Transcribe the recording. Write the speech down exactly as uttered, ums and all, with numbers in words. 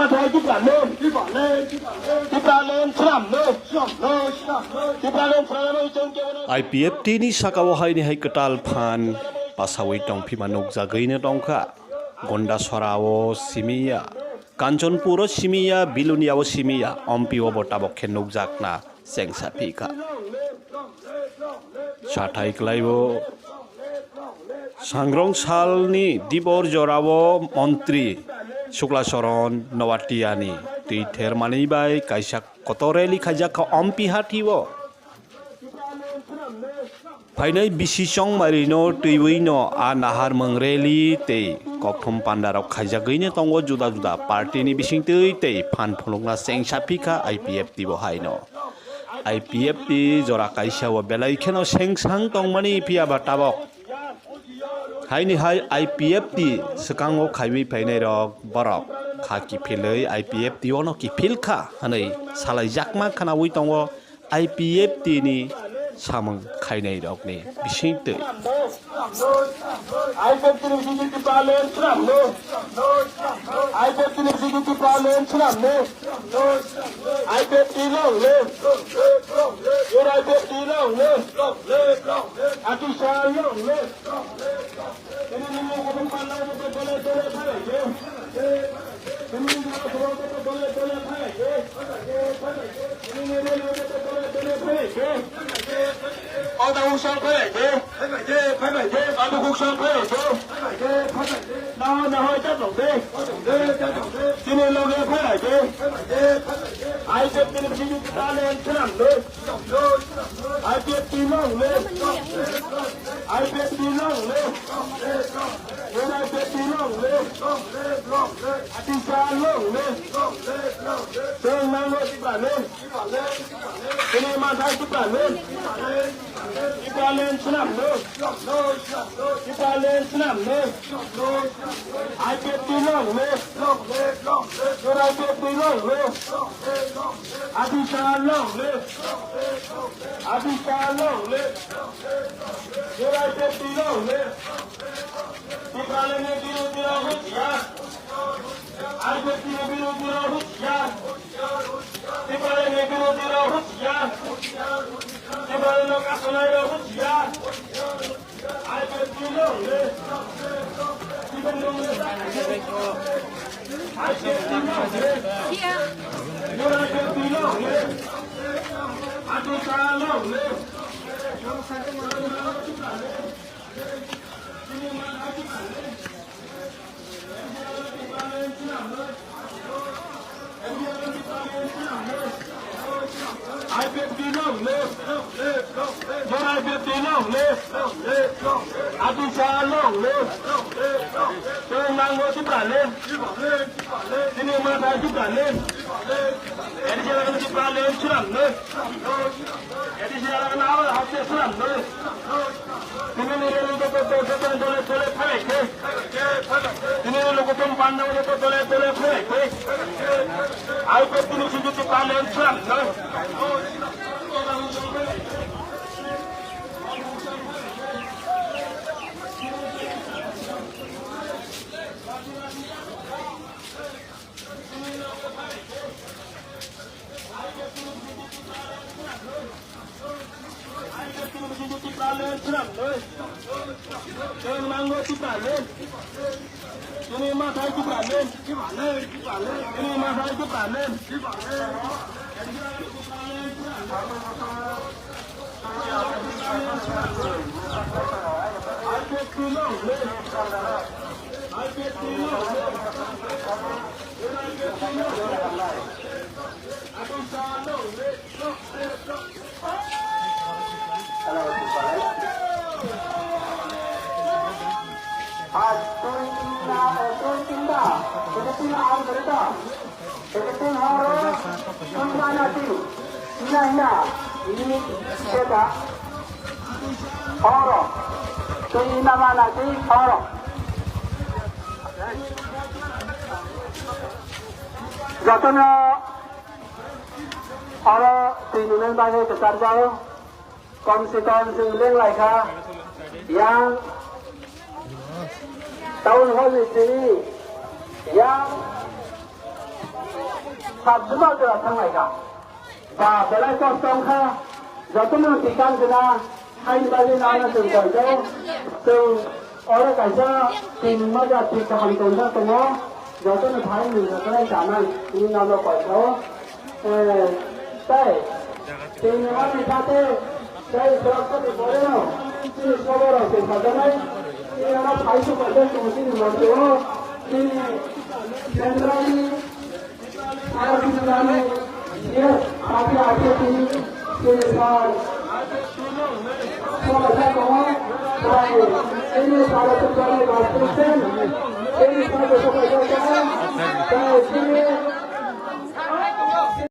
I P F T ni saka o haini hai kwtal phan pasawi tongphima nukjagwi no tongkha. Gondasora o simiya, Kanchanpur o simiya, Bilonia o simiya, Ompi o bo tabok khe nukjakna chengsa phikha. Sathai kwlaibo Sangrong salni dibor jorao montri Suklacharan Noatiani twi thermani bai kaisa kotor rally khaijak kha Ompi hati o. Phainai bisi chongmari no twiwi no a naharmung rally tei kokthum pandarok khaijakgwi no tongo juda juda party ni bisingtwi tei phan phunukna chengsa phikha I P F T bo haino. I P F T jora kaisa o belai kheno sengsang tongmani phiya ba tabok. Haini hai I P F T swkango khaiwi phainai rok borok kha kiphilwi I P F T o no kiphil kha hwnwi salaijakma khwnawi tongo I P F T ni samung khainai rokni bisingtwi. I P F T ni bisingtwi Tipraland swnamno. I P F T ni bisingtwi Tipraland swnamno. I P F T long live. Your I P F T long live. Atisha long live. Oda usang phailai de. Phailai de, phailai de. Oda usang phailai de. Phailai de, phailai de. Naho, naho, jatong de. Jatong de, jatong de. Chini loge phailai de. Phailai de, phailai de. Aise chini chini talen swnam de. Aise chini long de. Aise chini long de. Aise chini long de. Atisa long de. Chwng nango Tipraland. Chini manthai Tipraland. Tipraland swnamno. Tipraland swnamno. I P F T long live. Your I P F T long live. Atisa long live. Atisa long live. Your I P F T long live. Tipraland ni birodhi rok husiar. I P F T ni birodhi rok husiar. Tipraland ni birodhi rok husiar. Tipraland no kasunai rok husiar. I P F T long live. Tipraland long live. I P F T long live. Your I P F T long live. Atisa long live. I P F T long live. Your I P F T long live. Atisa long live. Chwng nango Tipraland. Chini manthai Tipraland. Atisa long Tipraland swnamno. Atisa long abo haste swnamno. Tini ni rally joto dole dole dole dole phailai khe. Tini ni lokutum panda joto dole dole phailai khe. Ai khe tini sujudi palen sram no. Hello, people. Aaj dui tinna, eh, dui tinna, dui tinna aam kareta. Dui tin horo, dui mana di, ina ina, ini seta. Horo, dui ina mana di, horo. Jotono oro twi nunani bagwi kwcharjao, kom se kom chwng leng lai kha. Yang town hall ni simi yang Sabjuma jora thanglaikha. Ba belai kosto wngkha. Jotono tikam jena hain bali nana chwng koito. Chwng oro kaisa tin maja tik kaham tongja tongo. Jotono thai ni jotono chanai ni nano koito. Eh, tai. Tini mani sate, tei Bwrapsani boreno, tini soborok se sajanai, tini ano phaisu paijak tongo tini monthio, tini Centralni R B C ni, yes, party aphiyatini, tini sar, soborok tongo, tai, tini sar Centralni vice president, tini sar soborok tongo, tai, tini